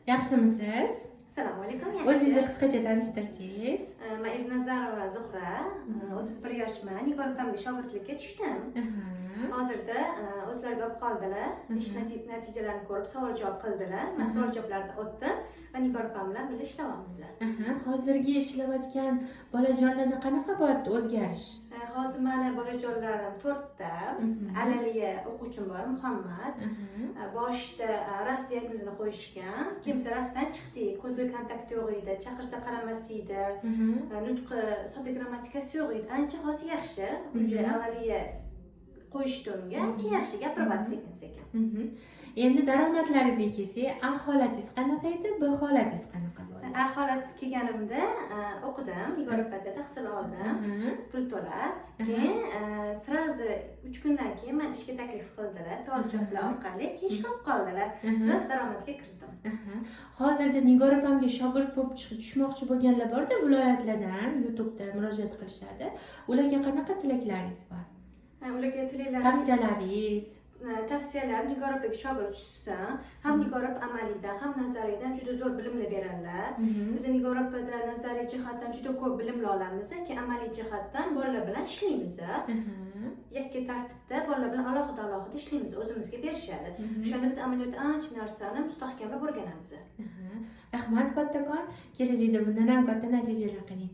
Yaxshimisiz? Assalomu alaykum, yaxshi. O'zingizni qisqacha tanishtirsangiz. Man Ernazarova Zuhra, 31 yoshman. Nigor opamga shogirdlikka tushdim. Hozirda o'zlariga olib qoldilar. Ish natijalarini ko'rib, savol javob qildilar. Man savol javoblardan o'tdim va Nigor opam bilan birga ishlayapmiz. Hozirgi ishlayotgan bolajonlarda qanaqa bo'lyapti o'zgarish? Hozir mani bolajonlarim to'rtta. Alaliya o'quvchim bor, Muhammad. Boshida РАС diagnozini qo'yishgan. Kimsa РАС dan chiqdik, ko'zga kontakt yo'q edi, chaqirsa qaramas edi. Nutqi, sodda grammatikasi yo'q edi. Ancha hozir yaxshi. Уже алалия qo'yishdi unga, ancha yaxshi gapiryapti sekin sekin. Endi daromadlaringizga kelsak, A holatingiz qanaqa edi, B holatingiz qanaqa bo'ldi? A holat kelganimda o'qidim, Nigor opada tahsil oldim, pul to'lab. Keyin сразу 3 kundan keyin mani ishga taklif qildilar, savol javoblar orqali. Keyin ishga olib qoldilar. Сразу daromadga kirdim. Hozirda Nigor opamga shogird bo'lib tushmoqchi bo'lganlar borda, viloyatlardan YouTube'da murojaat qilishadi. Ularga qanaqa tilaklaringiz bor? Ularga tilaklarim, Tavsiyalaringiz? Tavsiyalarim: Nigor opaga shogird tushsin. Ham Nigor opa amaliydan, ham nazariydan juda zo'r bilimlar beradilar. Biz Nigor opada nazariy jihatdan juda ko'p bilimlar olamiz, keyin amaliy jihatdan bolalar bilan ishlaymiz. Yakka tartibda bolalar bilan alohida alohida ishlaymiz, o'zimizga berishadi. O'shanda biz amaliyotda ancha narsani mustahkamlab o'rganamiz. Rahmat kattakon. Kelajakda bundan ham katta natijalar qiling.